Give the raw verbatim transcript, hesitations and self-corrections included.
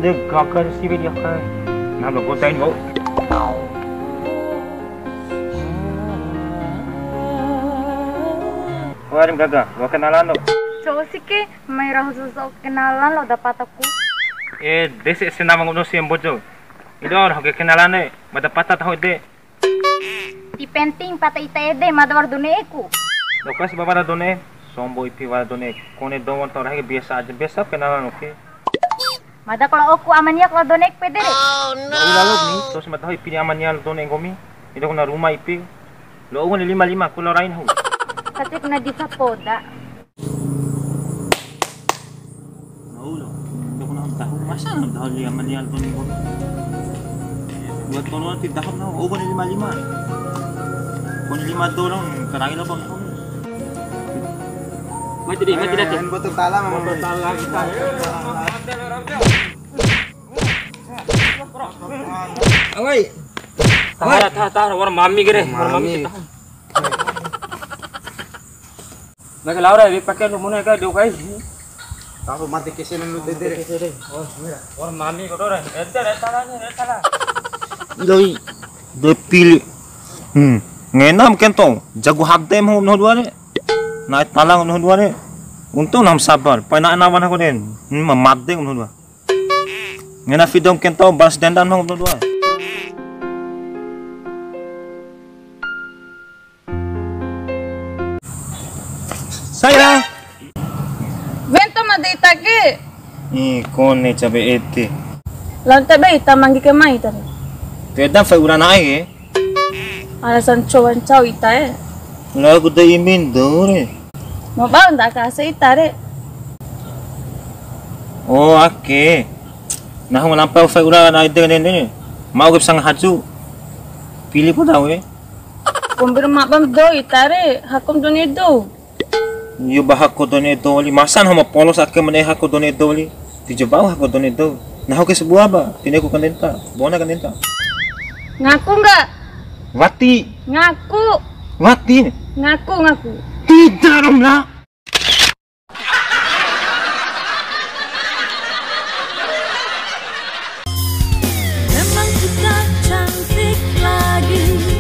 De gaga si be dia kai. Nah, lo gotain, bau. Warim gaga, lo kenalan lo. Cowok sih ke, mai raho sosok kenalan lo dapat aku. Eh, dese senama ngono si Mbojo. Ido, oke kenalan e, mada pata tahu de. Ti penting pata ita ede, mada wara dou ne'eku. Lokas ba wara dou ne'e, sombo ipi wara dou ne'e. Kone dou wara tau rahi biasa aja, biasa kenalan oke. Mada kalau oku amania kalau dou ne'eku pede re. Lo ulalok ni, terus mada ipi ni amania dou ne'e nggomi. Ido kena rumah ipi. Lo uang lima lima, aku lo rain hu. Tapi kena disapoda. Mau lo, udah pernah tahu masa lo tahu dia menial tuh nih. Buat kono ti tahu no, oh, kone lima lima. Kone lima tuh orang terakhir apa mau? Mati deh, mati deh. Botol tala, botol tala kita. Awai. Tahan, tahan, tahan, orang mami gere, orang mami. Mami. Tahan. Nake Laura, di pakai lu muna ka dou kai. Tahu mati kesen lu dedere. Wah, mira. Wah, mami ko dore. Ente re tala ni, re tala. Doi, de pili. Hmm, ngena mungkin to. Jago hak dem ho no dua re. Naik talang no dua re. Untung nam sabar. Pai na nawan aku den. Hmm, mamade no dua. Ngena video mungkin to balas dendam no dua. Sayang. Wento ma de ita ke. Ih, kone cabe ete. Lante be ita manggi ke mai tadi. Peda fai ura na'e ke. Alasan cowan cau ita e. Lah aku de imin dore. Mau bau ndak kase ita re. Oh, ake. Nah, mau lampa fai ura na'e de ne ne. Mau ke sang haju. Pilih pun tahu e. Kombi ro mabam dou ita re, hakom dou ne'e dou. Iyo ba hako dou ne'e dou wali, masa nahu ma polos ake ma ne'e hako dou ne'e dou wali. Ti jo bau hako dou ne'e dou. Nahu ke sabua ba, ti ne'eku kandenta, bona kandenta. Ngaku nggak? Wati. Ngaku. Wati. Ngaku, ngaku. Tidak, Romla. Memang kita cantik lagi.